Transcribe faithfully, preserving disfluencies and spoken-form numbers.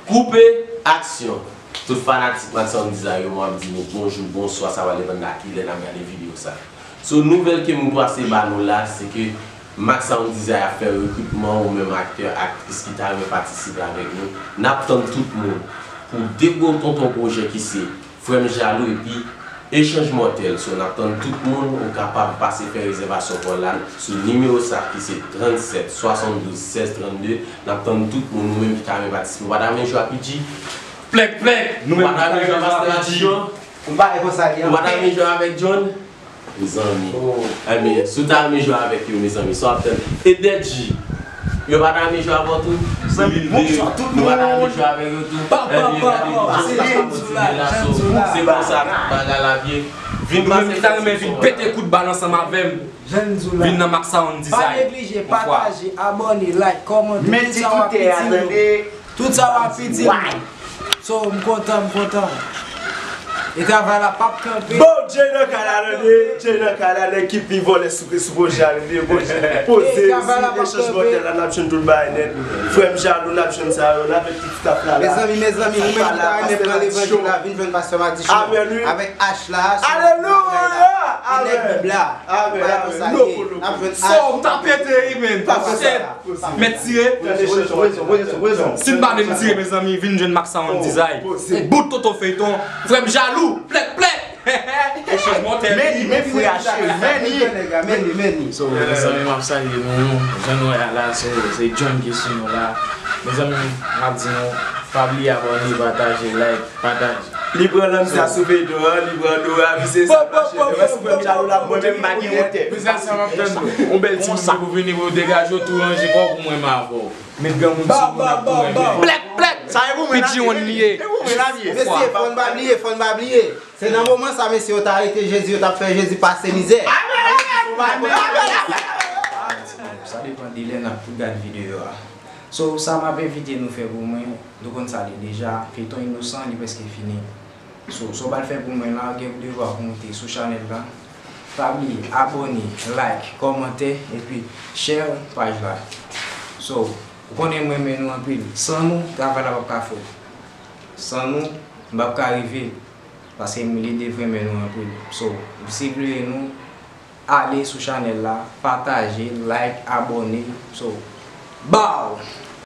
Koupe, aksyon! Tout fanatik Max Sound Design yo, mwen ap di nou bonjou, bonswa, sa va depann da kilè n ap gade videyo sa. So, nouvèl ke m pase ba nou la, se ke Max Sound Design ap fè rekritman, ou menm aktè, aktris ki ta renmen patisipe avèk nou. N ap tann tout moun pou de gwo tonton pwojè ki se Frè m Jalou epi Echanj Mòtèl. So, n ap tann tout moun, ou kapab pase fè rezèvasyon pa w la sou nimewo sa ki se trannsèt swasanndouz sèz trannde. N ap tann tout moun, ou menm ki ta renmen patisipe. Ou pa ta renmen jwe a P G? Plèk, plèk! Nou menm ki ta renmen jwe a P G. Ou pa ta renmen jwe avèk John? Mezanmi. Ebyen, si w ta renmen jwe avèk yo, mezanmi, sa w ap tann? E Dedji, yo pa ta renmen jwe avè w tou? Zanmi, bonswa tout moun. Yo pa ta renmen jwe avèk yo tou? Ebyen, gade, John pa ka motive la, so, se konsa bagay la ye. Vin pase fè ti sou la. Ou menm ki ta renmen vin pete kout bal ansanm avè m, vin nan Max Sound Design. Pa neglije pataje, abòne, like, kòmante, tout sa w ap itilize. Tout sa w ap itilize. So, m kontan, m kontan. E travay la p ap kanpe. Bon, Jay nan kay la, tande, Jay nan kay la, nèg ki pi vòlè sou, sou pwojè a, tande, bon, poze, si Echanj Mòtèl la, n ap jwenn tout bagay nèt. Frè m Jalou, n ap jwenn sa yo, n ap jwenn tout staff la, la. Mezanmi, mezanmi, ou menm ki ta renmen pran levanjil la, vin jwenn Pastè Matichon avèk H la, sou bagay la, e nèg Bib la. Amèn. Amèn. N ap jwenn H. Sa w ta pete, wi, men. Mèt tire. Si m pa menm tire, mezanmi, vin jwenn Max Sound Design. Bout tonton feyton. Frè m Jalou. Plèk, plèk. Echanj Mòtèl. Men li, men frè a cheri, men li. Men li, men li. So, mezanmi, m ap salye nou. Jan nou wè a la, se, se John ki sou nou la. Mezanmi, m ap di nou, pa bliye abòne, pataje, like, pataje. Li pran lanm sa sou feyton an, li pran Dora, misye sa mache. Lè si Frè m Jalou la, mwen menm m pa gen wotè. Mezanmi, sa m ap tann. Yon bèl ti moun pou vini, pou degaje w, tou ranje kò w pou mwen, m avè w. Met granmoun sou moun ap tou renmen. Plèk, plèk. Sa e pou mwen la, P G one li ye. E pou mwen la, li ye. Mesye, fò n pa bliye, fò n pa bliye. Se nan moman sa, mesye, yo ta rete Jezi, yo t ap fè Jezi pase mizè. Amèn! Amèn! Sa depann de lè n ap gad videyo a. So, sa m ap envite nou fè pou mwen, nou konn sa l ye deja, feyton Inosan, li prèske fini. So, sa w pral fè pou mwen la, gen devwa pou moute sou chanèl la. Pa bliye abòne, like, kòmante, epi share paj la. So, ou konnen m renmen nou anpil. San nou, travay la p ap ka fèt. San nou, m p ap ka rive. Paske m lide vre men nou anpil. So, m sivle nou ale sou chanèl la, pataje, like, abòne. So, baw!